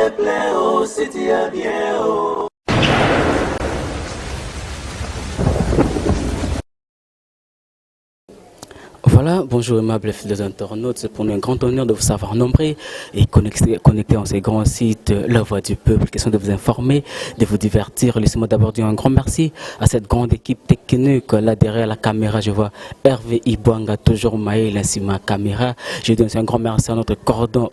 peuple oh, site ya bien oh. Voilà, bonjour aimables fidèles internautes, c'est pour nous un grand honneur de vous savoir nombreux et connectés en ces grands sites, La Voix du Peuple, question de vous informer, de vous divertir. Laissez-moi d'abord dire un grand merci à cette grande équipe technique. Là derrière la caméra, je vois Hervé Ibwanga, toujours Maël, ainsi ma caméra. Je donne un grand merci à notre cordon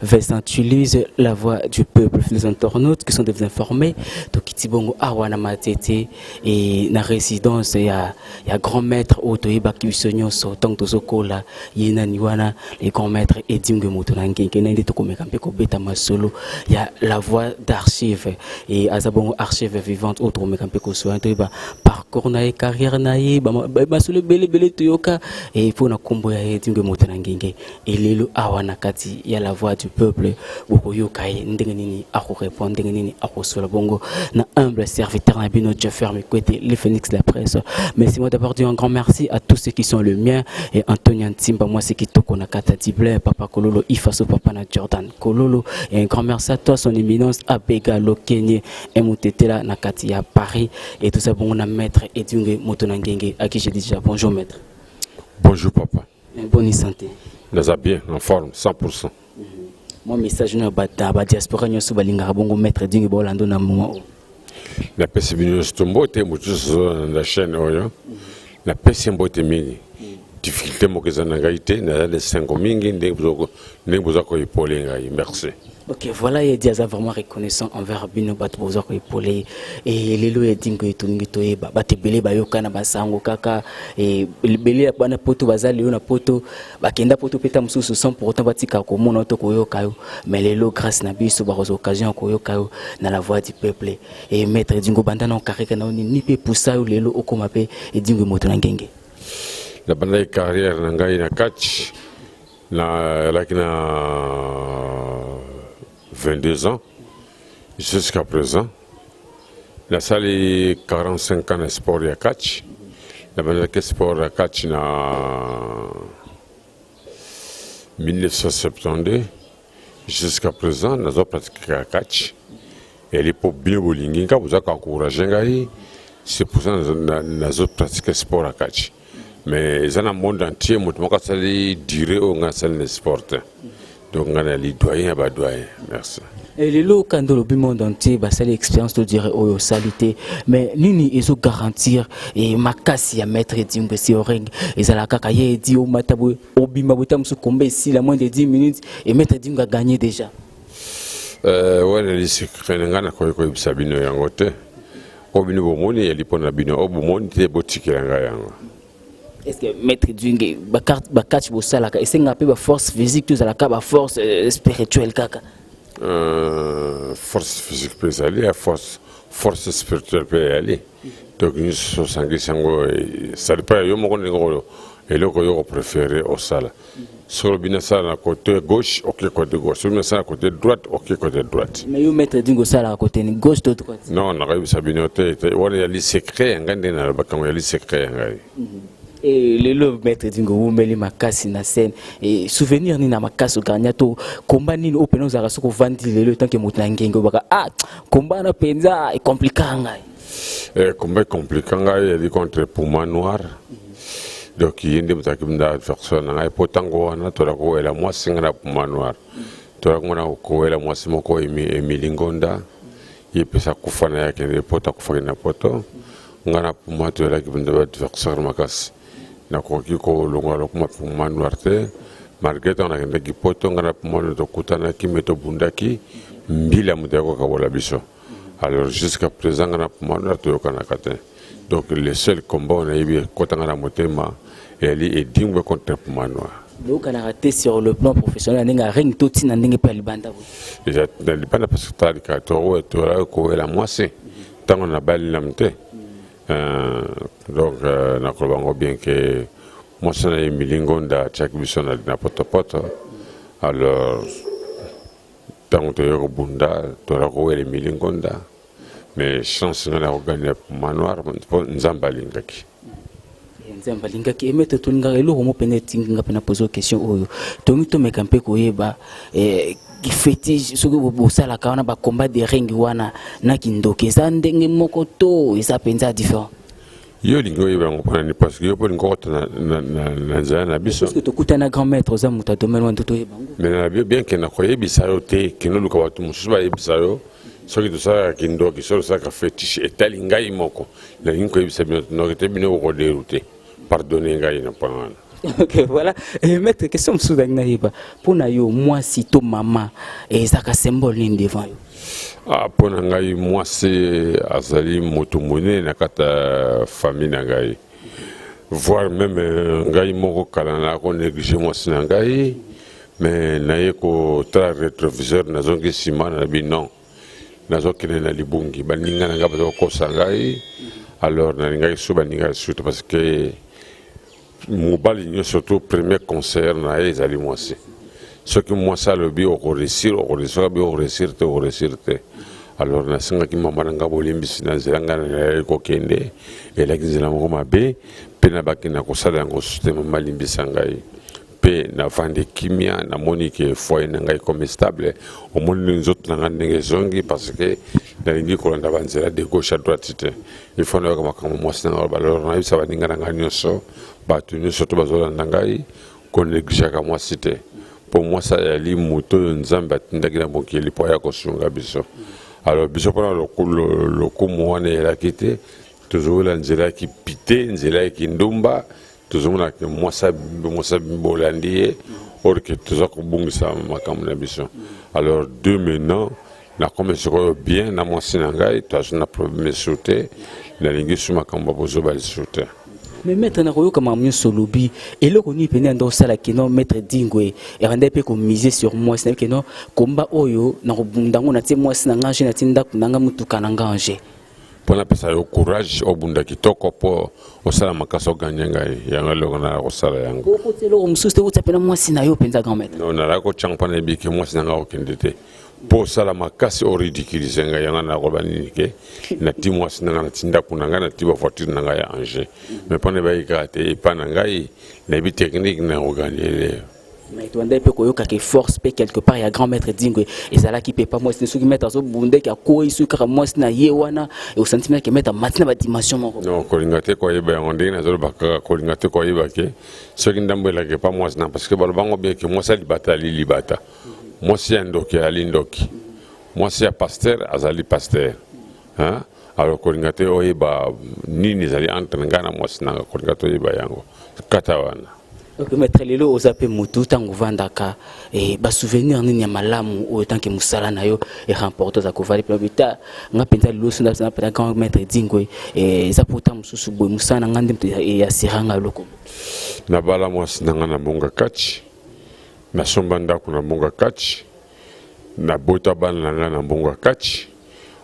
Vincent Tulise, La Voix du Peuple, fidèles internautes, question de vous informer. Tokiti bongo awa na Matete et na résidence ya grand maître oyo toyebaki biso nyonso ntango tozokola, ye nani wana, le grand maître Edingwe Moto na Ngenge. Na nde tokomeka mpe kobeta masolo ya la voix d'archive e aza bongo archive vivante oyo tokomeka mpe kosoya, toyeba parcours na ye, carrière na ye, masolo ebele ebele toyoka e mpo na nkombo ya Edingwe Moto na Ngenge. Elelo awa na kati ya La Voix du Peuple, bokoyoka ye ndenge nini akorépondre, ndenge nini akosola bongo na humble serviteur na bino, Jeffer Mikwete, le phénix de la presse. Mais c'est moi d'abord dire un grand merci à tous ceux qui sont le mien et Antonio Ntimba, moi c'est Kitoko na kata Diblé, papa Kololo Ifaso, papa na Jordan Kololo, et un grand merci à toi, son éminence Abega Lokenye Emutetela na kati ya Paris. Et tout ça bon na maître Edingwe Moto na Ngenge, à qui je dis déjà bonjour maître. Bonjour papa. Bonne santé? Naza bien, en forme, 100%. Moi message na bata ba diaspora nyonso balingaka bongo maître Edingwe, baolando na moment oyo. Napesi bino nyonso mbote, moto nyonso azolanda chaîne oyo, napesi mbote mingi. Difficulté moko eza na ngai te, naza na esengo mingi ndenge boza koépauler ngai. Merci. Ok, voilà, Edi aza vraiment reconnaissant envers bino bato boza koépauler. E lelo Edingwe, tolingi toyeba, bato ebele bayoka na basango kaka ebele ya bana poto baza lelo na poto, bakenda poto mpe ta mosusu sans pour autant batika komona to koyoka yo. Mais lelo, grâce na biso, bakozwa occasion ya koyoka yo na La Voix du Peuple. E maître Edingwe, banda na okareka na yo nini mpe pusa yo lelo okóma mpe Edingwe Moto na Ngenge? Nabandaki carrière na ngai na catch, nalaki na 22 ans. Jusqu'à présent nasali 45 ans na sport ya catch. Nabandaki sport ya catch na 1972. Jusqu'à présent nazo pratiquer catch. Eli mpo bino bolingi nga, boza koencourager ngai, c'est pour ça nazo pratiquer sport ya catch. Mais eza na monde entier moto moko asali durée oyo ngai asali na sport te. Donc ngai nali doyen ya badoyen. Merci. Lelo kanda olobi monde entier basali expérience to dire oyo osali te, mais nini ezogarantir makasi ya maître Edingwe sur ring? Ezala kaka ye edi omata boye, obima boye, ta mosusu komba esila moins de 10 minutes et maître Edingwe a gagné déjà. Wana eli secret na ngai, nakoki koyebisa bino yango te. Oyo bino bomoni eli mpo na bino, oyo bomoni te, botikela ngai yango. Est ce que maître Edingwe, bacatch bosalaka esengaka mpe baforce physique to ezalaka baforce spirituelle kaka? Force physique mpe ezali ya force spirituelle mpe eyali. Donc nyonso osangisi yango, ça dépend ya yo moko ndenge oyo eloko oyo kopréférer osala. Soki olobi nasala na côté gauche, oke côté gauche. Soki nasala na côté droite, oke côté droite. Mais yo maître Edingwe, osalaka côté ni, gauche to droite? Non, nakoyebisa bino te. Wana yali secret ya ngai, ndenge nalobaka yango, yali secret ya ngai. E lelo maître Edingwe, owumeli makasi na scène, e souvenir nini na makasi ogagner to komba nini oyo mpena ozalaka soki ovandi lelo etanke moto na ngenge, obaka: "Ah, komba wana mpenza ecompliquer ngai"? Komba ecompliquer ngai yali contre Puma Noir. Donc ye nde moto azalaki nda adversaire na ngai, mpo ntango wana tolaka kowela mwasi. Ngai na Puma Noir tolaki mona kowela mwasi moko, Emili Ngonda. Ye mpesa akufa na ye, akende poto, akufaki na poto. Ngai na Puma toyelaki mpenza baadversaire makasi. Nakoki kolongola lokuma Puma Noir te, malgré ntango nakendaki poto, ngai na Puma Noir tokutanaki, me tobundaki mbila, moto ya kokabola biso. Alors jusqu'à présent ngai na Puma Noir toyokanaka te. Donc le seul combat oyo nayebi ekotanga na motema eyali Edingwe contre Puma Noir. Boyokanaka te sur le plan professionnel, na ndenge ya ring to ntina ndenge mpe ya libanda boye? Eza na libanda, parce que talika toyaki kowela mwasi ntango nabali namu te. Donc nakoloba yango bien ke mwasi na ye Emili Ngonda atiaki biso na potopoto. Alors ntango toyei kobunda, toyaka kowela Emili Ngonda, mais chance ngai na kogagner Puma Noir mpo Nzambe alingaki. Nzambe alingaki. E maître, tolingaka eloko mo mpena etingi nga mpena pose question oyo. Tongi tomeka mpe koyeba. Fétiche soki bosalaka wana, bacombat de ring wana na kindoki eza ndenge moko to eza mpenza différent? Yo olingi oyeba yango mpona nini? Parce que yo mpo olingi okota na nzela na biso. Parce que tokutana, grand maître, oza moto ya domaine wana, to toyeba yango. Mais na bien ke nakoyebisa yo te. Kende oluka bato mosusu bayebisa yo soki tosalaka kindoki, soki tosalaka fétiche. Etali ngai moko, nalingi koyebisa bino noki te, bino bokoderu te. Pardonne ngai na point wana. Ok, voilà. Et maître, question mosusu nangi nayeba: mpo na yo, mwasi to mama ezalaka symbole nini devant yo? Ah, mpo na ngai, mwasi azali moto monene na kati ya famille na ngai, voire même ngai moko. Kala na konéglige mwasi na ngai, mais naye kotala rétroviseur, nazongi nsima, nalobi non, nazokende na libungi, baninga na ngai baza kokosa ngai. Alors nalingaki so baninga surtout, parce que mobali nyonso, surtout premier conseiller na ye ezali mwasi. Soki mwasi alobi okoréussir, okoréussir. Abi okoréussir te, okoréussir te. Alors nasengaki mama na ngai bolimbisi na nzela ngai nayaki kokende, elaki nzela moko mabe, mpe nabaki na kosala yango susu te. Mama, alimbisa ngai. Mpe navandi kimia, namoni ke foyer na ngai comme stable. Omoni nzoto na ngai ndenge ezongi, parce que nalingi kolanda banzela de gauche à droite te. Il faut nayoka makambo mwasi na ngai. Alors nayebisa baninga na ngai nyonso, bato nyonso to bazolanda ngai, konégligeaka mwasi te, mpo mwasi ayali moto oyo Nzambe atindaki na mokili mpo aya kosunga biso. Alors biso, mpona lokumu wana eyelaki te, tozowela nzela ya kipite, nzela ya kindumba. Tozomona ke mwasi bolandi ye, or ke toza kobungisa makambo na biso. Alors de maintenant nakomi sikoyo bien na mwasi na ngai, toaza na problème lisusu te. Nalingi su makambo ya bozoba lisusu te. Mais maître, nakoyoka makambo nyonso olobi, eloko nini pene nde osala keno maître Dingwe ebanda mpe komiser sur mwasi? Nayebi keno komba oyo nakobunda yango, natie mwasi na nga ange, natie ndako na nga, motuka na nga ange. Mpo napesa yo courage, obunda kitoko mpo osala makasi, oganye ngai. Yango eloko naya kosala yango. Okotia eloko mosusu te? Otia mpena mwasi na yo mpenza, grand maître? Non, nalaki kotyanga mpo nayebi ke mwasi na ngai okende te mpo osala makasi oridiculiser ngai. Yango nakoloba nini ke nati mwasi na ngai, nati ndako na ngai, nati bavoiture na ngai ya ange, mais mpo nayebaki kaka te epa na ngai, nayebi technique na koganyele. Mais tobandaki mpe koyokaka force mpe quelque part ya grand maître Dingwe ezalaki mpe pa mwasi. Soki maître azobundeki, akwei, soki kaka mwasi na ye wana, osentiment ke maître amati na badimension moko. Non, kolinga te koyeba yango. Ndenge nazoloba kaka, kolinga te koyeba ke soki ndambo elaki epa mwasi na, parce que balobango bien ke mwasi ya libata ali libata, mwasi ya ndoki ali ndoki, mwasi ya pasteur azali pasteur, hein? Alors kolinga te oyeba nini ezali entre ngai na mwasi nanga. Kolinga te oyeba yango, kata wana. Ok maître, lelo oza mpe motu, ntango ovandaka, basouvenir nini ya malamu oyo tanke mosala na yo eremporte, oza kovali mpe bita nga mpenza lelo so mpenza grand maître Dingwe, eza mpo ta mosusu boye mosala na nga nde moto eyasiranga eloko? Nabala mwasi na ngai na mbonga kati, nasomba ndako na mbonga kati, nabota bana na ngai na mbongo ya kati.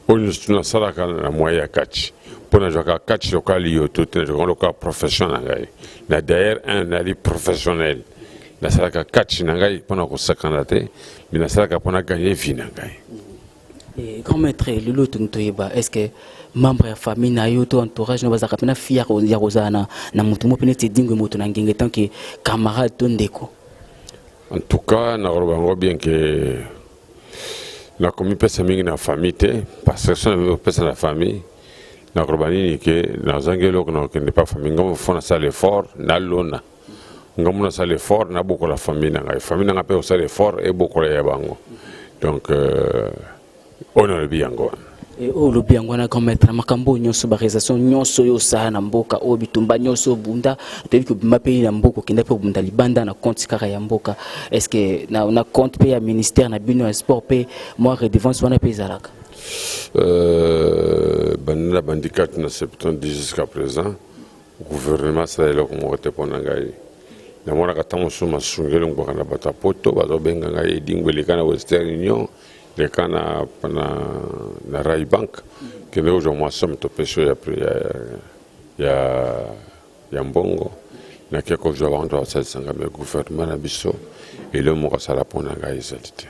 Oyo nyonso tu nasalaka na moyen ya kati, mpo nazwaka kati lokola liyoto te, nazwaka lokola profession na ngai. Na d'ailleurs un nali professionnel, nasalaka kati na ngai mpona kosakana te, mais nasalaka mpona gagner vie na ngai. Grand maître, lelo tolingi toyeba: est ce que membre ya famille na yo to entourage na bazalaka mpena fier ya kozala na motu mo mpe neti Edingwe, moto na ngenge, tant que camarade to ndeko? En tout cas, nakoloba yango bien ke nakomipesa mingi na famille te, parce que so namipesa na famille, nakoloba nini ke nazangi eloko, nakokende pa famille. Ngambo fo nasala effort, nalona ngambo, nasala effort, nabokola famille na ngai, famille na ngai mpe kosala effort ebokola ya bango. Donc oyo nalobi yango wana. Oyo olobi yango wana, grand maître. Makambo oyo nyonso, baréalisation nyonso oyo osala na mboka oyo, bitumba nyonso obunda, toyebi kobima mpe na mboka, okenda mpe kobunda libanda na compte kaka ya mboka, est ce que na compte mpe ya ministère na bino ya sport mpe mwa redevance wana mpe ezalaka? Banda na bandi kati na 70 jusqu'à présent, gouvernement asala eloko moko te mpo na ngai. Namonaka ntango mosusu masungi elongwaka na bato ya poto, bazobenga ngai: "Edingwe, eleka na Western Union, leka na Rawbank, kende kozwa mwa somme topesi oyo ya mbongo." Nake kozwa bango, to basalisa ngai, mais gouvernement na biso, eloko moko asala mpo na ngai ezali te.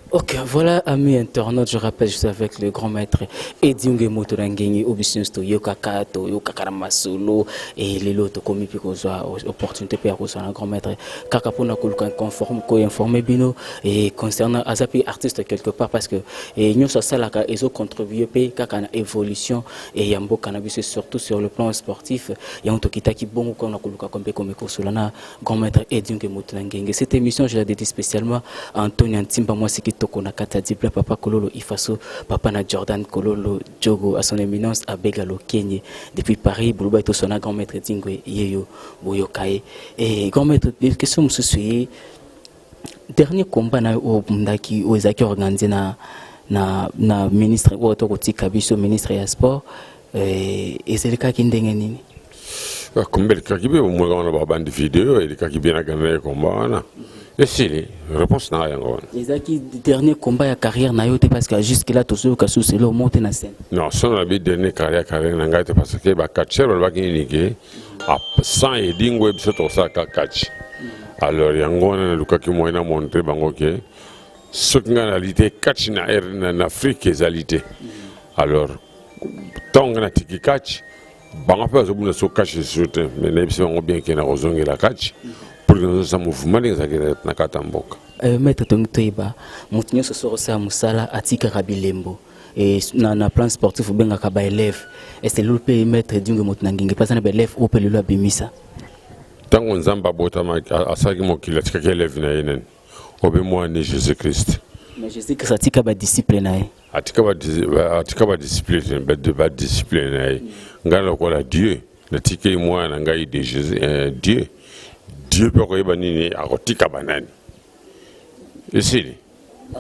Ok, voilà, amis internautes, je rappelle, je suis avec le grand maître Edingwe Moto na Ngenge, oyo biso nyonso toyokaka, toyokaka na masolo, et lelo tokomi mpe kozwa opportunité mpe ya kozwa na grand maître kaka mpona koluka conforme koinforme bino et concernant aza mpe artiste quelque part, parce que et nyonso asalaka ezocontribue mpe kaka na évolution et ya mboka na biso, surtout sur le plan sportif. Yango tokitaki bongo kona koluka mpe komekosola na grand maître Edingwe Moto na Ngenge. Cette émission, je la dédie spécialement à Antonio Ntimba, mwasi kitoko na kati ya Dibla, papa Kololo Ifaso, papa na Jordan Kololo Diogo, à son éminence Abega Lokenye depuis Paris. Boloba tosona grand maître Edingwe yeyo boyoka ye. Et grand maître, question mosusu ye, dernier combat na yo oyo obundaki, oyo ezalaki organisé na ministre oyo tokotika biso, ministre ya sport, ezelekaki ndenge nini? Komba elekaki bien. Omweka wana babandi video, elekaki bien. Nakenda ye komba wana esili, réponse na ngai yango wana. Ezalaki dernier combat ya carrière na yo te? Parce que jusque là tozoyoka susu elo mo te na scène. Non, so na bi dernier carrière na ngai te, parce que bacatcheurs balobaki nini? Ke sans Edingwe biso tokosalaka catch. Alors yango wana nalukaki moyen na montre bango ke soki ngai nali te, catch na Afrique ezali te. Alors ntango ngai natiki catch, bango mpe bazobunda so catch lisusu te. Mais nayebisi bango bien ke na kozongela catch pour que nazosala mouvement ndenge ezalaki na kati ya mboka. Maître, tongi toyeba, moto nyonso soki osala mosala atikaka bilembo. E na plan sportif obengaka baélève. Est lelo mpe maître Edingwe Moto na Ngenge mpe aza na baélève oyo mpe lelo abimisa? Ntango Nzambe abotamaki, asalaki mokili, atikaki élève na ye nani? Obe mwana Jésus Christ. Mais Jésus Christ atika badisciple na ye. Atika badisciple na ye. Ngai lokola Dieu natikeli mwana na ngai de Jésus, Dieu. Dieu mpe akoyeba nini akotika banani, esili.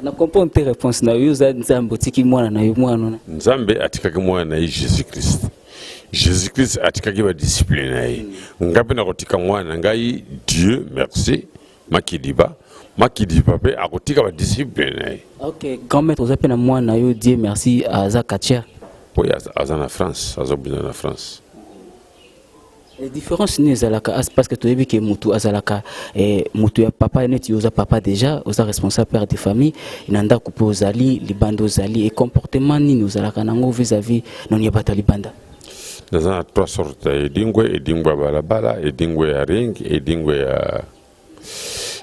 Na comprendre te réponse na yo. Oza Nzambe, otiki mwana na yo, mwana wana. Nzambe atikaki mwana na ye Jésus Christ. Jésus Christ atikaki badisciple na ye. Ngai mpe nakotika mwana na ngai Dieu merci Makidiba. Makidiba mpe akotika badisciple na ye. Ok, grand maître, oza mpe na mwana na yo Dieu merci, aza catcheur? Po ye aza na France, azobunda na France. Différence nini ezalaka? Parce que toyebi ke mutu azalaka mutu ya papa, neti oza papa déjà, oza responsable, père de famille na ndako mpe ozali libanda ozali, e comportement nini ozalaka nango vis-à-vis noni ya bato ya libanda? Naza na trois sortes ya Edingwe: Edingwe ya balabala, Edingwe ya ring, Edingwe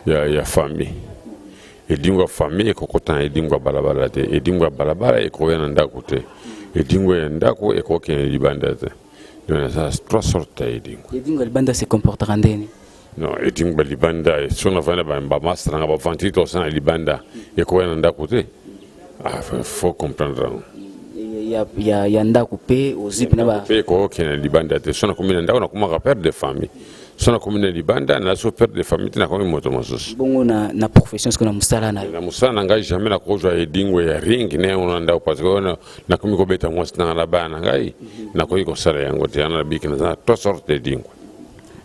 ya famille. Edingwe ya famille ekokota na Edingwe ya balabala te, Edingwe ya balabala ekoya na ndako te, Edingwe ya ndako ekokende libanda te. Donc naza trois sortes ya Edingwe. Edingwe ya libanda se comportaka ndeni? Non, Edingwe ya libanda, soki navandi na bamaster nanga, bavantiri tosala na libanda, ekoya na ndako te. Ah, faut comprendre yango. Ya ndako mpe ozwi mpena ba Mpe ekokokende na libanda te. So nakomi na ndako, nakomaka père de famille. So nakomi na libanda, naso père de famille te, nakomi moto mosusu. Bongo na profession, soki na mosala na yo? Na mosala na ngai, jamais nakozwa Edingwe ya ring na yango na ndako, parce que wana nakomi kobeta mwasi nanga na bana na ngai. Nakoki kosala yango te. Yana nabiki, naza na trois sortes d'Edingwe.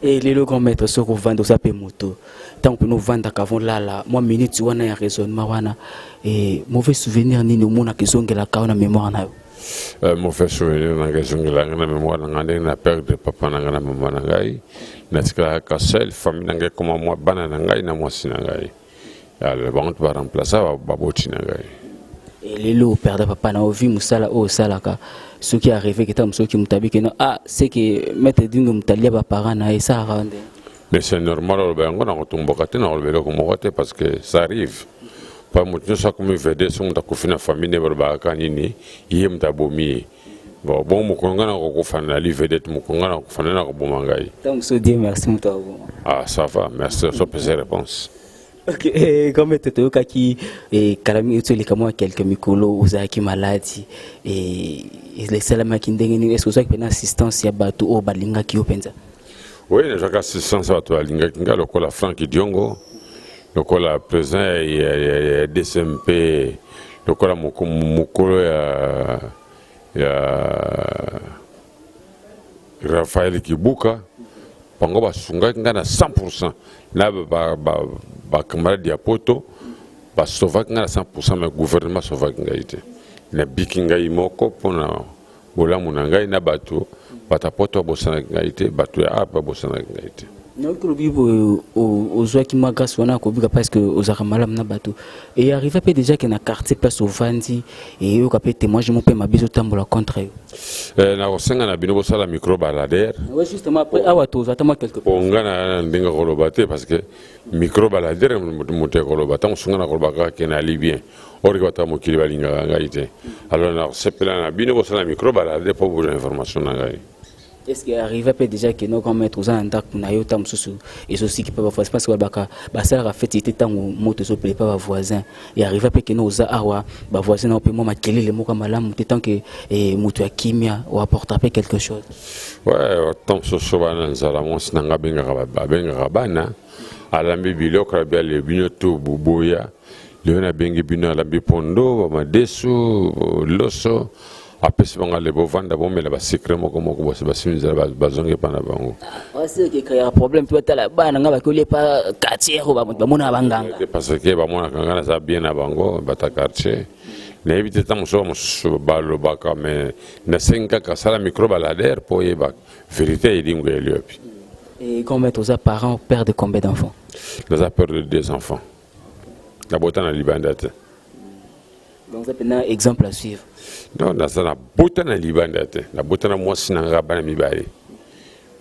E lelo, grand maître, soki ovanda, oza mpe moto, ntango mpena ovandaka avant lala, mwa minute wana ya raisonnement wana, e mauvais souvenir nini omonaka ezongelaka wana mémoire na yo? Mauvais souvenir na ngai ezongelanga na mémoire na ngai, ndenge na perdre papa na ngai na mama na ngai. Natikala kaka seul. Famille na ngai ekoma mwa bana na ngai na mwasi na ngai. Alors bango to baremplaça baboti na ngai. E lelo operdre papa na ovi, mosala oyo osalaka, soki arrive ke ntango soki moto abiki no, ah, c'est que maître Edingwe moto alia baparent na ye, esalaka nde? Mais c'est normal oloba yango. Nakotumboka te, nakoloba eloko moko te, parce que ça arrive pa moto nyonso akomi vede. So moto akufi na famille, nde balobaka kaka nini? Ye moto abomi ye. Bon, bon, mokolo ngai nakokufa, nali vedette, mokolo ngai nakokufa, nde nakoboma ngai? Ntango mosusu Dieu merci moto akoboma. Ah, ça va, merci, osopesa réponse. Ok, comme ete toyokaki kala mingi, toleka mwa quelques mikolo, ozalaki maladi. Esalamaki ndenge nini? Est ce ozwaki mpena assistance ya bato oyo balingaki yo mpenza? Oui, nazwaki assistance ya bato balingaki ngai, lokola Frank Diongo, lokola président ya DCMP, lokola mokolo ya Raphaël Kibuka. Bango basungaki ngai na 100, na bacamarade ya poto basovaki ngai na 100. Mais gouvernement asovaki ngai te. Nabiki ngai moko mpona bolamu na ngai na bato. Bato ya poto babosanaki ngai te, bato ya art babosanaki ngai te. Nayoki olobi boye, ozwaki mwa grâce wana ya kobika parce que ozalaka malamu na bato. E arrive mpe déjà ke na quartier place ovandi, eyoka mpe témoignage mo mpe mabe ezotambola contre yo? Nakosenga na bino bosala micro baladeur. Ouais, justement, après awa tozwa ata mwa quelque Po nga na ndenge koloba te, parce que micro baladeur, moto ekoloba ntango sunga na koloba kaka ke nali bien, or ke bato ya mokili balingaka ngai te. Alors nakosepela na bino bosala micro baladeur mpo bozwa information na ngai. Est ce que arrive mpe déjà ke no grand maître oza na ndako na yo, ta mosusu ezosiki mpe bavoisin, parce que balobaka basalaka feti te ntango moto ezopele mpe bavoisin? E arrive mpe ke no oza awa, bavoisin na yo mpe mwa makelele moko ya malamu te, tant que moto ya kimia, oapporta mpe quelque chose? Ouais, ntango mosusu bana nzala, mwasi na nga abengaka bana, alambi biloko, alobi: "Ale bino to boboya, lelo nabengi bino." Alambi pondo, bamadesu, loso, apesi bango: "Ale, bovanda, bomela basucré moko moko." Bose basimi nzala, bazongi epa na bango. Osekekaya problème mpe batala bana nga bakolia epa quartier oyo bamonaka banganga. Te, parce que bamonaka nga naza bien na bango, bata quartier. Nayebi te, ntango mosusu bamosusu balobaka, mais nasengi kaka sala micro baladeur mpo oyeba vérité Edingwe Eliopi. Et grand maître, oza parent, père de combien d'enfants? Naza père de deux enfants, nabota na libanda te. Donc oza mpena exemple à suivre. Non, naza nabota na libanda te, nabota na mwasi na nga bana mibale.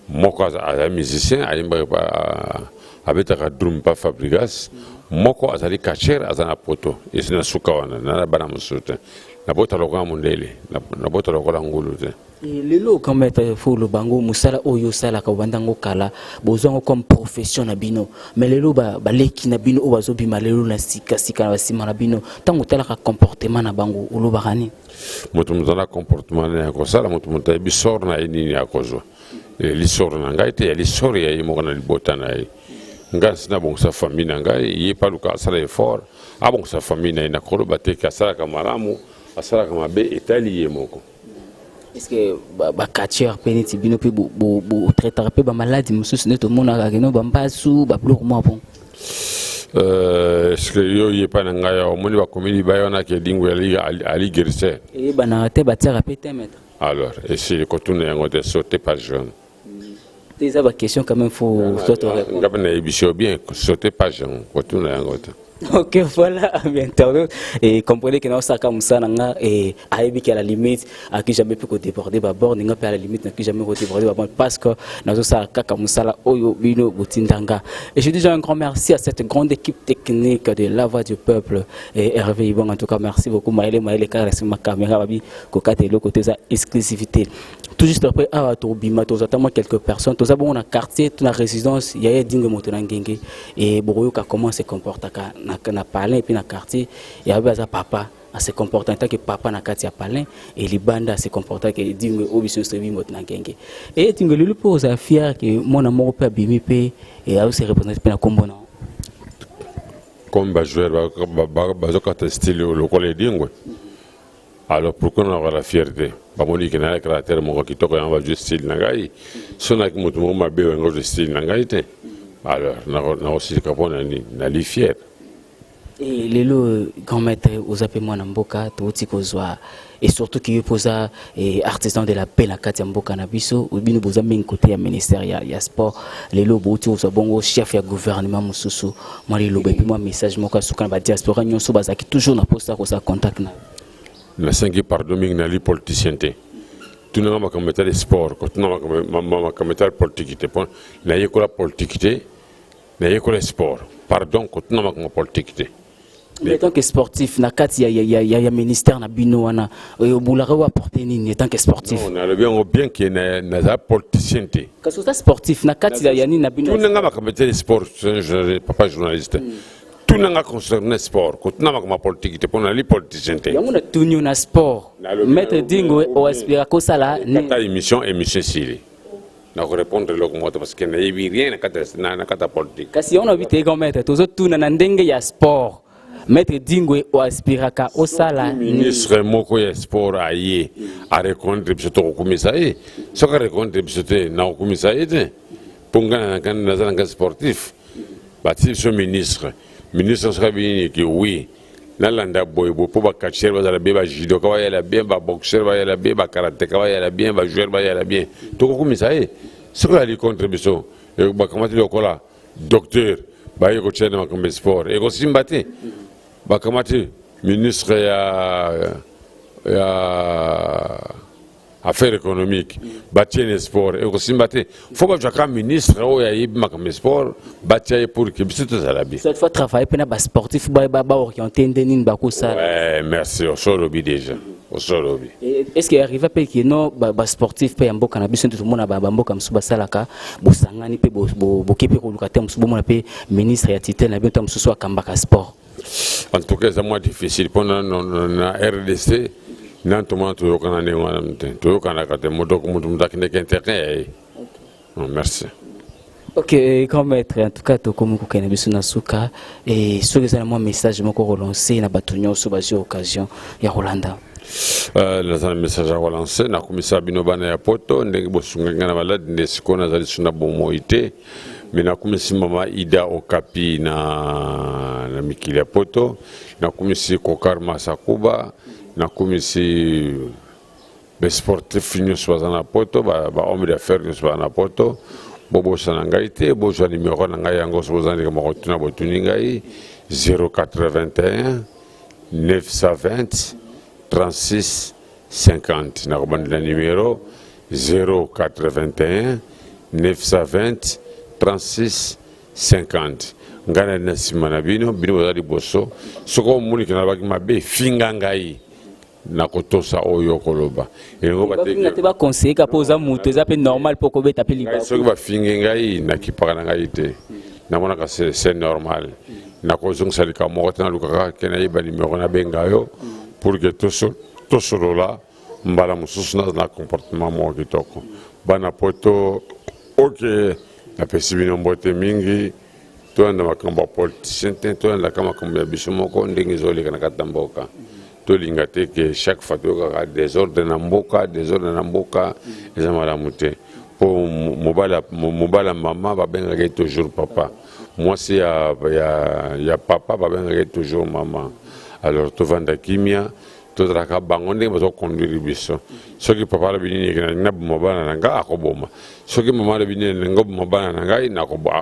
Moko aza musicien, ayembaka, abetaka drum pa Fabregas. Moko azali catcheur, aza na poto. Esi na suka wana, na bana mosusu te. Nabota lokola mondele, nabota lokola ngulu te. Lelo grand maître, fo oloba yango, mosala oyo osalaka, obanda yango kala, bozwa yango comme profession na bino, mais lelo baleki na bino oyo bazobima lelo na sikasika na basima na bino, ntango otalaka comportement na bango, olobaka nini? Moto moto aza comportement na ya kosala, moto moto ayebi sort na ye nini akozwa. Eli sort na ngai te, yali sort ya ye moko na libota na ye. Ngai nsi nabongisa famille na ngai, ye mpe aluka asala effort abongisa famille na ye. Nakoloba te ke asalaka malamu, asalaka mabe, etali ye moko. Est ce que bacatcheur mpe neti bino mpe botraitaka mpe bamaladi mosusu nde tomonaka keno bambasu, babiloko mwa bon? Est ce que yo yepa na ngai awa, omoni bakomi libaya wana ke Edingwe ali guérisseur? Eyebanaka te, batiaka mpe te, maître. Alors esili kotuna yango te, saute page jaune. Te, eza baquestion quand même, faut soit répondre. Nga mpe nayebisi yo bien, saute page yango, kotuna yango te. Ok, voilà, amis internautes. Et comprenez que nous sommes nga et ayebi qu'à la limite, à qui jamais pu déborder ba borne, nga pe à la limite, n'a jamais déborder ba borne parce que nous sommes kaka musala oyo bino botindanga. Et je dis un grand merci à cette grande équipe technique de La Voix du Peuple et Hervé Ibon, en tout cas, merci beaucoup. Maële Maële car c'est ma caméra babi kokate le côté ça exclusivité. Tout juste après awa tobima, tozatama quelques personnes, toza bon na quartier, to na résidence ya Edingwe moto na ngenge, et boyoka comment se comporte na palin et puis na quartier. Et abe aza papa, a se comporte en tant que papa na kati ya palin, et libanda se comporte que Edingwe oyo biso nyonso toyebi, moto na ngenge. Et Edingwe, lelo mpo oza fier ke mwana moko mpe abimi mpe e azo se représente mpe na nkombo na? Comme bajoueur bazokata style lokola Edingwe, alors pourquoi nakoka la fierté? Bamoni ke naya caractère moko kitoko, yango bazwi style na ngai. So naki moto moko mabe, yango ozwi style na ngai te. Alors nakosilika mpo na nini? Nali fier. E lelo, grand maître, oza mpe mwana mboka, touti kozwa, et surtout ke yo mpo oza artisan de la paix na kati ya mboka na biso. Bino boza mingi kote ya ministère ya sport. Lelo bouti kozwa bongo chef ya gouvernement mosusu. Mwa liloba epi mwa message moko ya suka na badiaspora nyonso bazalaki toujours na posa kozala contact na yo. Nasengi pardon mingi, nali politicien te. Tunanga makambo etali sport, kotuna makambo etali politike te, mpo nayekola politike te, nayekola sport. Pardon, kotuna makambo politike te. Mais en tant que sportif, na kati ya ministère na bino wana, obulaka oapporte nini en tant que sportif? Non, nalobi yango bien ke naza politicien te. Kasi oza sportif, na kati ya nini na bino? Tunanga makambo etali sport, papa journaliste. Tunanga concerne sport, kotuna makambo ya politike te, mpo nali politicien te. Yango natuni yo, na sport, maître Edingwe, oaspira kosala nini? Kata émission, émission esili, nakorépondre eloko moko te, parce que nayebi rien na kati ya politique. Kasi yango nayebi te, grand maître, tozotuna na ndenge ya sport. Maître Edingwe, oaspiraka osala? Ministre moko ya sport aye areconnaître biso, tokokumisa ye. Soki areconnaître biso te, nakokumisa ye te, mpo ngai naza na ngai sportif. Batie biso ministre, ministre soki abini ke oui, nalanda boye boye mpo bacatcheur bazala bien, bajudoka bayala bien, baboxeur bayala bien, bakarateka bayala bien, bajoueur bayala bien, tokokumisa ye. Soki ali contre biso, Bakamati lokola docteur, baye kotia na makambo ya sport, ekosimba te. Bakamati ministre ya affaire économique, batie na sport, ekosimba te. Fo bazwaka ministre oyo ayebi makambo ya sport, batia ye pour que biso tozala bien. Cette fois travailler mpe na basportif, baoriente nde nini bakosala. Ouais, merci, osolobi déjà, osolobi. Est ce que arrive mpe ke no basportif mpe ya mboka na biso nde tomona bamboka mosusu basalaka, bosangani mpe boke mpe koluka te mosusu, bomona mpe ministre ya tutelle na bino ta mosusu akambaka sport? En tout cas, eza mwa difficile mpona na RDC. Nani tomona toyokana ndenge wana te, toyokanaka te. Moto moto akendeke terrain ya ye. Merci. Ok, grand maître, en tout cas tokomi kokende biso na suka. E soki eza na mwa message moko relance na bato nyonso bazwi occasion ya kolanda. Naza na message ya relance. Nakumisa bino bana ya Poto, ndenge bosungaki ngai na maladi, nde sikoyo nazali so na bomoi te. Me nakumisi mama Ida Okapi na mikili ya Poto, nakumisi Kokar Masakuba, nakumisi basportif nyonso baza na Poto, bahomme d'affaires nyonso baza na Poto. Bobosana ngai te, bozwa numero na ngai yango. So boza ndenge moko tuna, botuni ngai 081 920 36 50. Nakobandela numero 081 920 36 50. Ngai nali na nsima na bino, bino boza liboso. Soki omoniki nalobaki mabe, finga ngai, nakotosa oyo okoloba. Elingo te baconseille ka mpo oza moto, eza mpe normal mpo kobeta mpe libaku. Soki bafingi ngai, nakipaka na ngai te, namonaka c'est normal. Nakozongisa likambo moko te, nalukaka ke nayeba numero, nabenga yo pour que tosolola. Mbala mosusu naza na comportement moko kitoko. Bana Poto, ok, napesi bino mbote mingi. Toyanda makambo ya politicien te, toyandaka makambo ya biso moko ndenge ezoleka na kati na mboka. Tolinga te ke chaque fois toyokaka désordre na mboka, désordre na mboka eza malamu te. Mpo mobali ya mama babengaka ye toujours papa, mwasi ya papa babengaka ye toujours mama. Alors tovanda kimia, tozalaka bango ndenge bazoconduire biso. Soki papa alobi nini, nalingi naboma bana na ngai, akoboma. Soki mama alobi nini, nalingi oboma bana na ngai,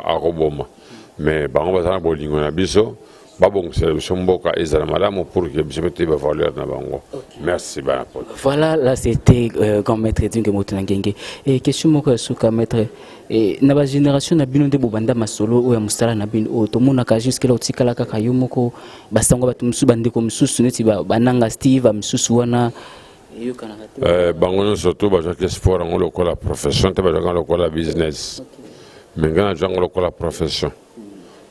akoboma. Mais bango baza na bolingo na biso, babongisela biso mboka ezala malamu pour que biso mpe toyeba valeur na bango. Merci, bana Poto. Voilà, là c'était grand maître Edingwe Moto na Ngenge. Et question moko ya suka, maître, et na ba génération na bino nde bobanda masolo oyo ya mosala na bino oyo tomonaka jusque là, otikala kaka yo moko. Basango bato mosusu, bandeko mosusu neti bananga Steve misusu wana, eyokanaka te. Bango nyonso to bazwaki sport yango lokola profession te, bazwaki yango lokola business. Me ngai nazwa yango lokola profession.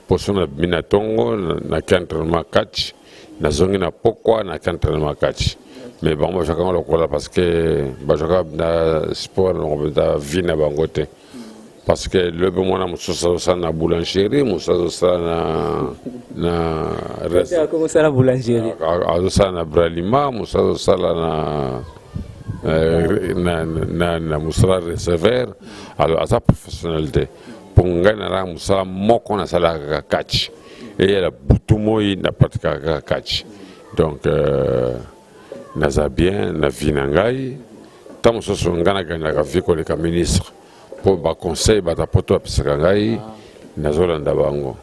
Poso nabimi na ntongo, naki entraînement catch, nazongi na pokwa, naki entraînement catch. Mais bango bazwaka yango lokola, parce que bazwaka na sport nango mpenza vie na bango te, parce que lobi mwana mosusu azosala na boulangerie, mosusu azosala na Akokosala boulangerie. Azosala na Bralima, mosusu azosala na mosala receveur. Alors aza professionnel te. Mpo ngai nalaka mosala moko, nasalaka kaka catch, eyala butu moi, napratikaka kaka catch. Donc naza bien na vie na ngai. Ntango mosusu ngai naganyaka vie koleka ministre, mpo baconseil bato Poto bapesaka ngai, nazolanda bango.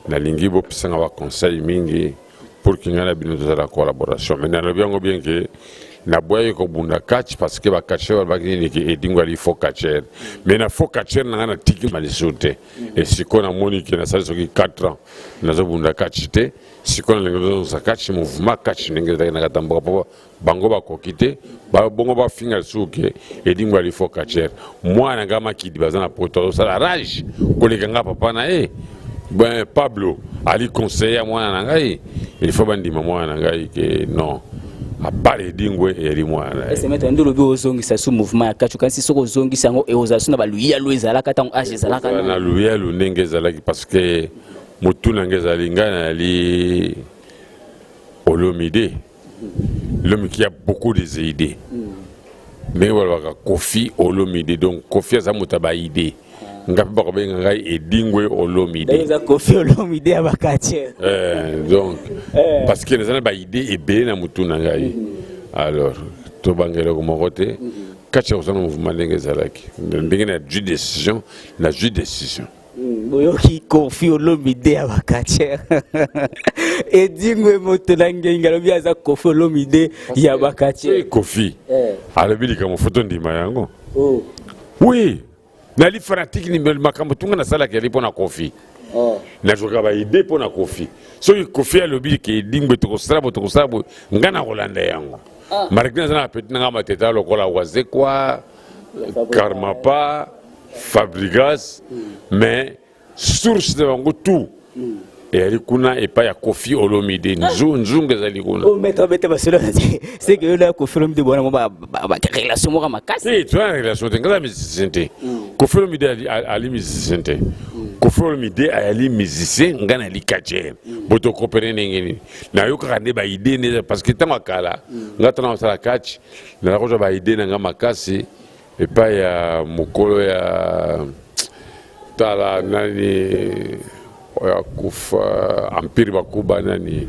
Nalingi bopesanga baconseil mingi pour que ngai na bino tozala collaboration. Mais nalobi yango bien ke naboyaki kobunda catch parce que bacatcheur balobaki nini, ke Edingwe ali faux catcheur. Mais na faux catcheur na ngai natiki malisu te. E sikoyo namoni ke nasali soki 4 ans nazobunda catch te. Sikoyo nalingi tozongisa catch, mouvement catch ndenge ezalaki na kati ya mboka, mpo bango bakoki te bongo bafinga lisusu ke Edingwe ali faux catcheur. Mwana ngai Makidi baza na Poto, azosala rage koleka ngai papa na ye. Ben Pablo ali conseiller ya mwana na ngai. Il faut bandima mwana na ngai ke non, à part Edingwe, eyali mwana na ye. Ese maître, nde olobi ozongisa su mouvement ya catch, kasi soki ozongisa yango, ekozala su na baluyalu ezalaka ntango age ezalaka? Na luyalu ndenge ezalaki, parce que motu na ngai ezali, ngai nayali Olomide, l'homme qui a beaucoup des idées. Ndenge balobaka Kofi Olomide, donc Kofi aza moto ya baidée, nga mpe bakobenga ngai Edingwe Olomide. Eza Kofi Olomide ya bacatcheur. Donc parce que naza na baidée ebele na motu na ngai. Alors tobanga eloko moko te. Kati ya kozanga mouvement ndenge ezalaki, ndenge nazwi décision, nazwi décision. Boyoki Koffi Olomide ya bacatcheurs. Edingwe moto na ngenge alobi aza Koffi Olomide ya bacatcheurs. Koffi alobi likambo, foto ndima yango. Oui, nali fanatique ni makambo tunga nasalaka yali mpo na Koffi. Nazwaka baidées mpo na Koffi. Soki Koffi alobi ke Edingwe tokosala boye, tokosala boye, nga na kolanda yango, malgré naza na petit nanga mateta lokola Wazekwa, Karmapa, Fabregas, mais source na bango tout eyali kuna epai ya Koffi Olomide. Nzungu ezali kuna. Maître abete basolo, c'est que yo na Koffi Olomide bona mo relation moko makasi. Te, toza na relation te. Nga aza musicien te, Koffi Olomide ali musicien te. Koffi Olomide ayali musicien, nga nali catcheur. Bo tokopene ndenge nini? Nayokaka nde baidées nde, parce que ntango ya kala, nga ntango nasala catch, naza kozwa baidées na nga makasi epai ya mokolo ya tala nani oyo akufa, Empire Bakuba, nani?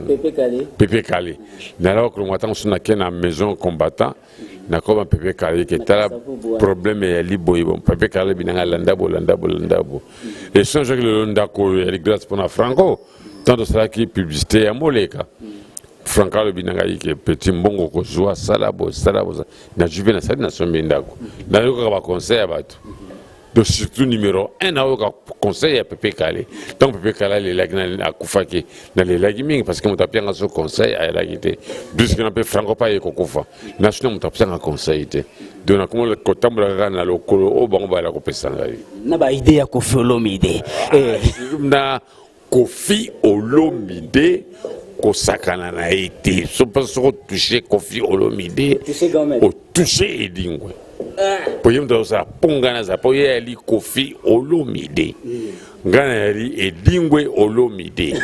Pepe Kale. Pepe Kale. Nalaka kolongwa ntango so nake na maison combattant, nakoma Pepe Kale ke tala problème eyali boye. Bon, Pepe Kale binanga landa bo, landa bo, landa bo. Eson soki lelo ndako oyo eyali grâce mpona Franco. Ntango tosalaki publicité ya moleka, Franco alobi na ngai ke petit, mbongo kozwa, sala bo, sala bo. Nazwi mpe nasali, nasombi ndako. Nayokaka baconseil ya bato, donc surtout numéro 1 nayoka conseil ya Pepe Kale. Ntango Pepe Kale alelaki, akufaki, nalelaki mingi, parce que moto apianga so conseil ayelaki te. Puisque na mpe Franco mpe aye kokufa, nasuna moto apianga conseil te. Donc nakoma kotambola kaka na lokolo oyo bango bayala kopesa ngai. Na baidées ya Koffi Olomide. Na Koffi Olomide, kosakana na ye te. So mpo soki otouche Koffi Olomide, otouche Edingwe, po ye moto azosala mpo ngai naza, mpo ye yali Koffi Olomide, ngai nayali Edingwe Olomide.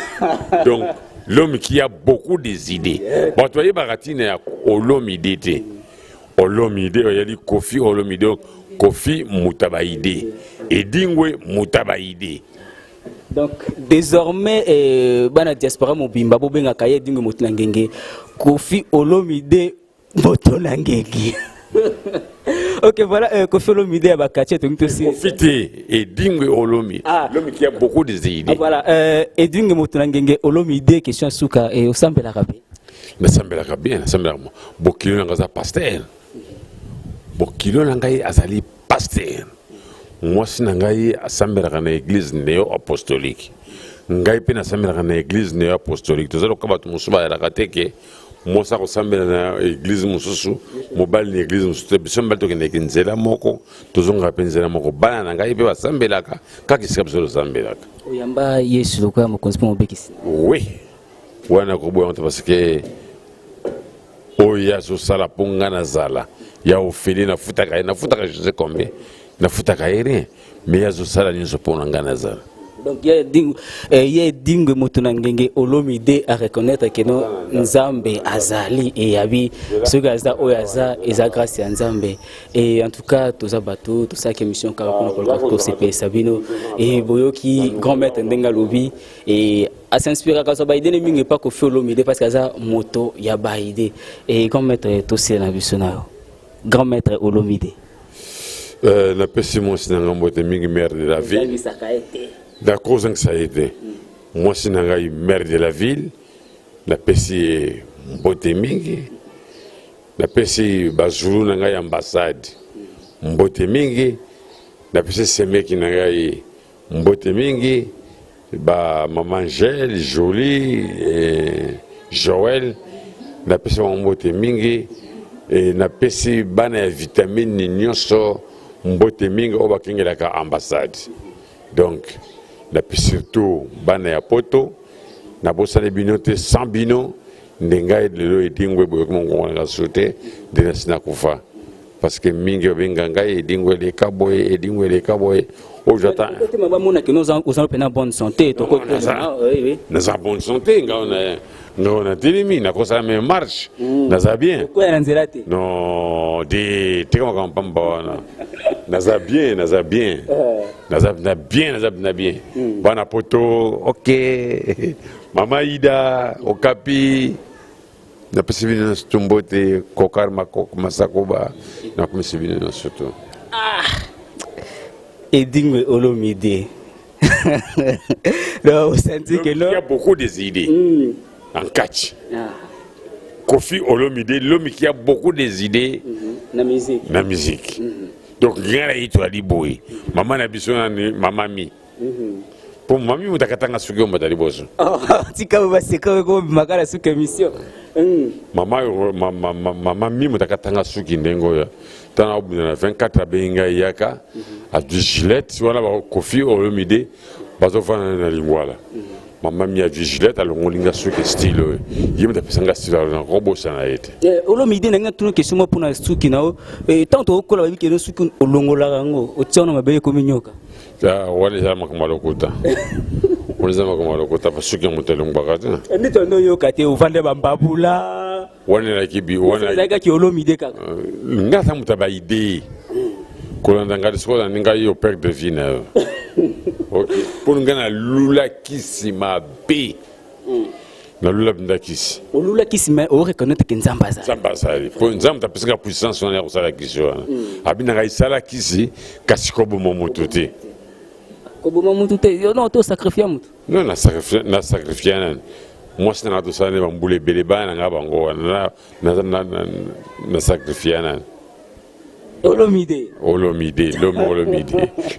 Donc l'homme qui a beaucoup des idées, bato bayebaka ntina ya Olomide te. Olomide oyali Koffi Olomide. Koffi moto ya baidées, Edingwe moto ya baidées. Donc désormais bana diaspora mobimba bobengaka ye Edingwe moto na ngenge, Koffi Olomide moto na ngenge. Ok, voilà, Koffi Olomide ya bacatcheurs, tongi tosi. Koffi te, Edingwe Olomi. Ah. L'homme qui a beaucoup des idées. Ah, voilà, Edingwe moto na ngenge Olomide. Question suka, osambelaka mpe? Nasambelaka bien, nasambelaka. Bokilo na ngai aza pasteur, bokilo na ngai azali pasteur. Mwasi na ngai asambelaka na église néo apostolique, ngai mpe nasambelaka na église néo apostolique. Toza lokola bato mosusu bayalaka te ke mwasi akosambela na église mosusu, mobali na église mosusu te. Biso mibali tokendeki nzela moko, tozongaka mpe nzela moko. Bana na ngai mpe basambelaka kaka esika biso tosambelaka. Oyamba Yesu lokola mokonzi mpo mobekisi? Oui, wana koboya te, parce que oyo ye azosala mpo nga nazala ya ofele, nafutaka ye, nafutaka je sais combien, nafutaka ye rien, mais ye azosala nyonso mpo na nga nazala. Donc ye Edingwe moto na ngenge Olomide a reconnaître ke no Nzambe azali, eyabi soki aza oyo aza, eza grâce ya Nzambe. Et en tout cas, toza bato tosalaki émission kaka mpona koluka tosepelisa bino. E boyoki grand maître ndenge alobi e asinspiraka zwa baidées ne mingi epa Koffi Olomide, parce que aza moto ya baidées. E grand maître, tosila na biso na yo, grand maître Olomide. Napesi mwasi na ngai mbote mingi, maire de la ville. Ozangisaka ye te. Nakozangisa ye te. Mwasi na ngai, maire de la ville, napesi ye mbote mingi. Napesi bazulu na ngai ambassade mbote mingi. Napesi semeki na ngai mbote mingi, bamama Angele, Jolie, Joel, napesi bango mbote mingi. Napesi bana ya vitamine nyonso mbote mingi oyo bakengelaka ambassade. Donc napesi surtout bana ya poto, nabosani bino te. Sans bino nde ngai lelo Edingwe boyoki mongongo na nga te, nde nasi nakufa, parce que mingi babenga ngai Edingwe eleka boye, Edingwe eleka boye oyo jata. Bamonaki oza mpe na bonne santé. Naza bonne santé, ngai ngai natelemi, nakosala me marche, naza bien. Okoya na nzela te. Non de, tika makambo pamba wana. Naza bien, naza bien, naza na bien, naza na bien. Bana poto, ok, mama Ida Okapi. Napesi bino nyonso tu mbote, Kokar Masakoba, nakumisi bino nyonso tu. Ah! Edingwe Olomide. Donc, senti que Il y a beaucoup des idées. En catch. Ah. Koffi Olomide, l'homme qui a beaucoup des idées. Na musique. Na musique. Donc, ngai na ye toali boye. Mama na biso nani, mama mi. Po mami moto akatanga suki oyo moto ya liboso. Oh, tika bo baseka ko bimaka na suki émission. Mama, mama mi moto akatanga suki ndenge oyo. Tana obunda na 24 abengi ngai yaka, azwi Gillette wana ba Koffi Olomide bazofanda na Lingwala. Mama mi azwi Gillette alongoli nga suki style oyo. Ye moto apesa nga style oyo nakobosana ye te. Olomide na nga tuna question moko mpona suki na yo. Tant tokokola bayebi ke suki olongolaka yango, otia wana mabele ekomi nyoka. Wana eza makambo ya lokuta. Wana eza makambo ya lokuta, pa suki ya moto elongwaka te. Nde tondo oyoka te, ovande bambabula. Wana elaki bi, wana ezalaki kaka Olomide kaka. Nga aza moto ya ba idée. Kolanda ngai soki olandi ngai yo perte de vie na yo. Ok, mpo ngai nalulaki nsima mabe. Nalula mpenza kisi. Olula kisi mais o reconnaître que Nzambe azali. Nzambe azali. Mpo Nzambe apesi nga puissance wana ya kosala kisi wana. Abi na ngai sala kisi kasi koboma moto te. Koboma moto te, yo non to sacrifier moto. Non, na sacrifier, na sacrifier nani? Mwasi na nga tosala ne bambula ebele, bana na nga bango wana na sacrifier nani? Olomide. Olomide, l'homme Olomide.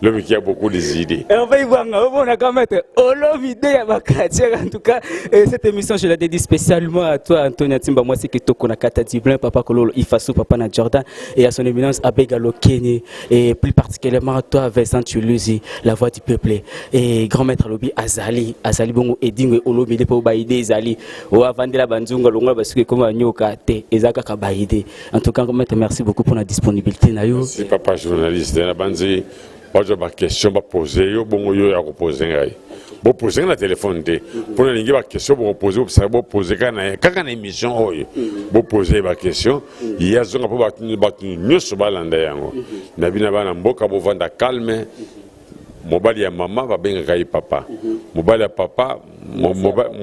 L'homme qui a beaucoup des idées. Hervé Ibanga, on a quand même Olomide ya Bakatier. En tout cas, et cette émission, je la dédie spécialement à toi, Antonia Timba, moi, c'est que Toko Nakata Dublin, Papa Kololo, Ifassou, Papa na Jordan, et à son éminence, Abega Kenny, et plus particulièrement à toi, Vincent Tuluzi, la voix du peuple, et grand maître Lobi Azali, Azali Bongo, Edingwe Olomide, pour ba idée Azali, ou Avandela Banzunga, Longola, Basuke, comme Nyoka, Te, Ezaka Kabaide. En tout cas, maître, merci beaucoup pour la disponibilité. Na yo. Merci, papa journaliste. Na banzi, bazo ba question ba poser yo bongo yo ya ko poser ngai. Bo poser na téléphone te. Pour na lingi ba question bo poser, bo bo poser kana na kaka na émission oyo. Bo poser ba question, ya zonga po ba bato nyonso balanda yango. Na bina bana mboka bo vanda calme. Mobali ya mama babengaka ye papa. Mobali ya papa,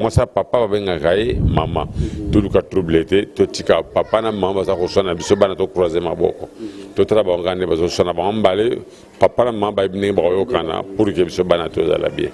mwasi ya papa babengaka ye mama. Toluka trouble te, totika papa na mama baza koswana biso bana to croiser maboko. Totala bango kaka nde bazoswana bango mbale, papa na mama bayebi ndenge bakoyokana pour que biso bana tozala bien.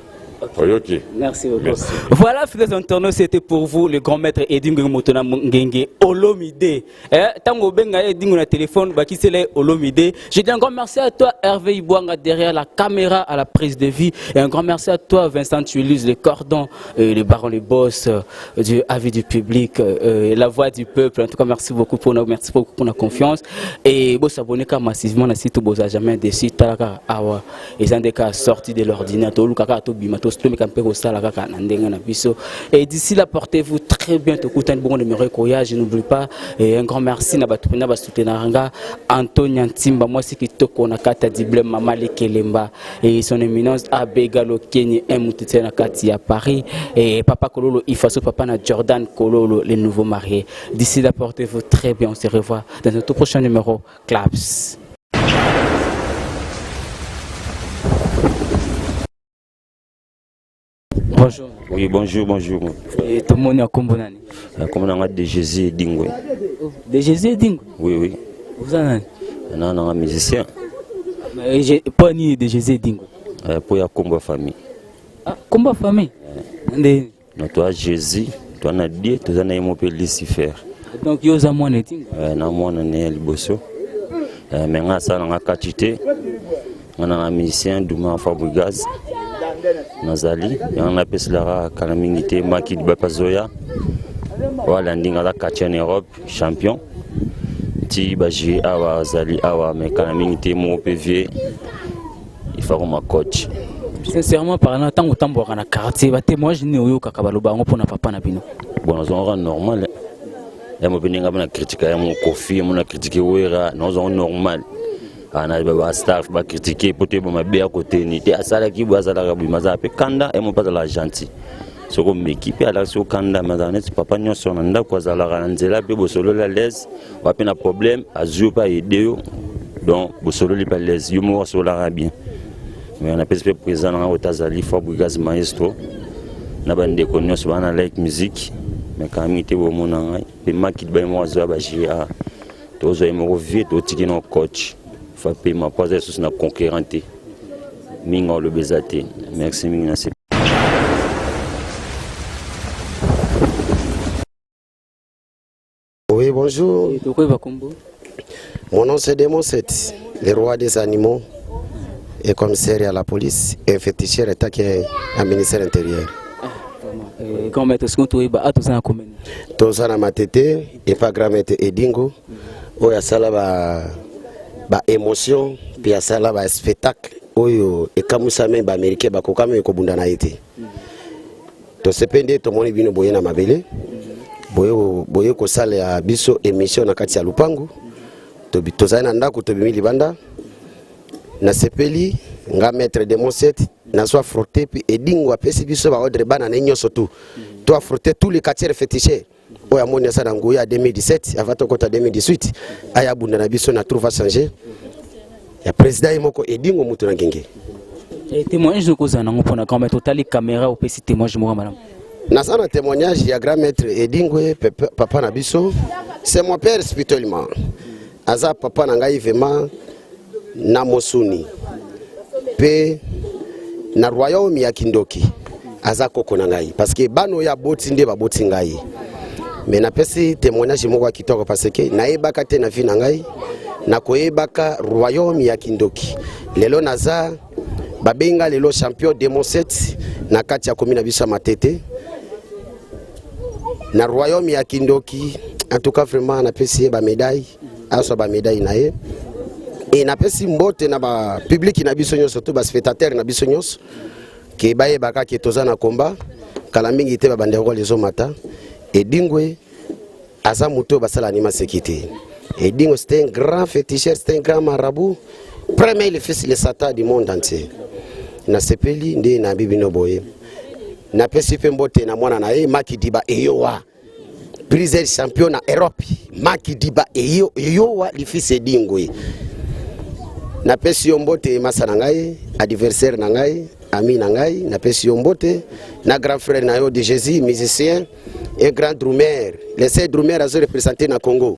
Oyoki. Merci beaucoup. Merci. Voilà, fidèles internautes, c'était pour vous le grand maître Edingwe Motona Ngenge Olomide. Eh, tango benga Edingwe na téléphone, ba kisele Olomide. Je dis un grand merci à toi Hervé Ibwanga derrière la caméra à la prise de vie et un grand merci à toi Vincent Tulus, le cordon, le baron, le boss du avis du public, la voix du peuple. En tout cas, merci beaucoup pour nos, merci beaucoup pour la confiance et bon s'abonner massivement na site boza jamais déçu talaka awa. Eza nde kaka sorti de l'ordinaire, toluka kaka tobima, tosomeka mpe kosala kaka na ndenge na biso. Et d'ici là, portez-vous très bien, tokutani bongo numéro ekoya, je n'oublie pas, et un grand merci na bato mpena basoutenaka nga, Antonia Ntimba, mwasi kitoko na kati ya Diblem, Mama Lekelemba, et son éminence Abega Lokeni, un mutete na kati ya Paris, et Papa Kololo Ifaso, papa na Jordan Kololo, les nouveaux mariés. D'ici là, portez-vous très bien, on se revoit dans un tout prochain numéro. Claps. Bonjour. Oui, bonjour, bonjour. Et tout le monde a kombo nani? Kombo nanga de Jésus Edingwe. De Jésus Edingwe? Oui, oui. Vous en nani? Na nanga musicien. Mais j'ai pas ni de Jésus Edingwe. Pour ya kombo famille. Ah, kombo famille? Nde. Na toi Jésus, toi na Dieu, toi na yemo pe Lucifer. Donc yo za mwana Edingwe? Na mwana ne liboso. Mais nga sala nga kachité. Nga na musicien Duma Fabregas. Nazali, nga na peslaka kala mingi te maki di bapazoya. Wala ndinga la kati en Europe champion. Ti ba jouer awa azali awa mais kala mingi te mo pe vieux. Il faut ma coach. Sincèrement parlant, tant que tamboura na quartier, ba témoignage ni oyo kaka baloba ngo pona papa na bino. Bon, nazonga normal. Ya mo peninga na critique ya mo Koffi, ya mo na critique Wera, nazonga normal. Ana ba ba staff ba critiquer po te ba mabe ya côté ni te asala ki bo asala ka maza pe kanda ya mo pas la gentil. Soko meki pe ala so kanda maza net papa nyonso na ndako azalaka na nzela pe bosolola l'aise, wa pe na problème azu pa aider yo. Donc bosololi pa l'aise, yo mo asolaka bien. Mais on a pe président na otazali Fabregas maestro na bande ko nyonso bana like musique. Mais kala mingi te bomona ngai mpe makidi baye moko azoya ba ga tozwa ye moko vie, totiki na coach fa pema mpo aza lisusu na concurrent te. Mingi oloba eza te. Merci mingi na. Oui, bonjour. Tokoyeba kombo? Mon nom, c'est Démon 7, le roi des animaux et commissaire à la police et féticheur attaqué à ministère intérieur. Grand maître, soki toyeba a toza na commune? Toza na Matete epa grand maître Edingo oyo asala ba émotion mpe asala ba spectacle oyo ekamwisami. Baaméricain bakokami ekobunda na ye te. Tosepe nde tomoni bino boye na mabele, boye boye kosala biso émission na kati ya lupangu. Tozali na ndako, tobimi libanda. Nasepeli nga maître Démon 7 nazwa affronter mpe Edingo apesi biso baordre, bana na ye nyonso tu to affronter tous les quartiers féticheurs oyo amoni aza na nguya ya 2017 avant tokota 2018, aya abunda na biso na trouve changer ya président ye moko Edingo mutu na ngenge. Témoignage okozala nango mpona grand maître, otali caméra, opesi témoignage moko malamu. Naza na témoignage ya grand maître Edingwe, papa na biso. C'est mon père spirituellement, aza papa na ngai vraiment na mosuni mpe na royaume ya kindoki. Aza koko na ngai parce que bana oyo aboti nde baboti ngai. Mais napesi témoignage moko ya kitoko parce que nayebaka te na vie na ngai nakoyebaka royaume ya kindoki. Lelo naza babenga lelo champion Démon 7 na kati ya komi na biso ya Matete na royaume ya kindoki. En tout cas, vraiment, napesi ye bamédaille, azwa bamédaille na ye. E napesi mbote na bapublic na biso nyonso to baspectateur na biso nyonso ke bayebaka ke toza na komba kala mingi te. Babandeko ezomata, Edingwe aza moto oyo basala nima seki te. Edingo, c'est un grand féticheur, c'est un grand marabout, premier le fils le Satan du monde entier. Nasepeli nde nayebi bino boye. Napesi mpe mbote na mwana na ye Makidiba Eyowa, plusieurs champion na Europe. Makidiba Eyowa lifisi Edingwe, napesi yo mbote, masa na ngai, adversaire na ngai, ami na ngai. Napesi yo mbote na grand frère na yo de Jésus, musicien et grand drummer, le seul drummer azo représenter na Congo.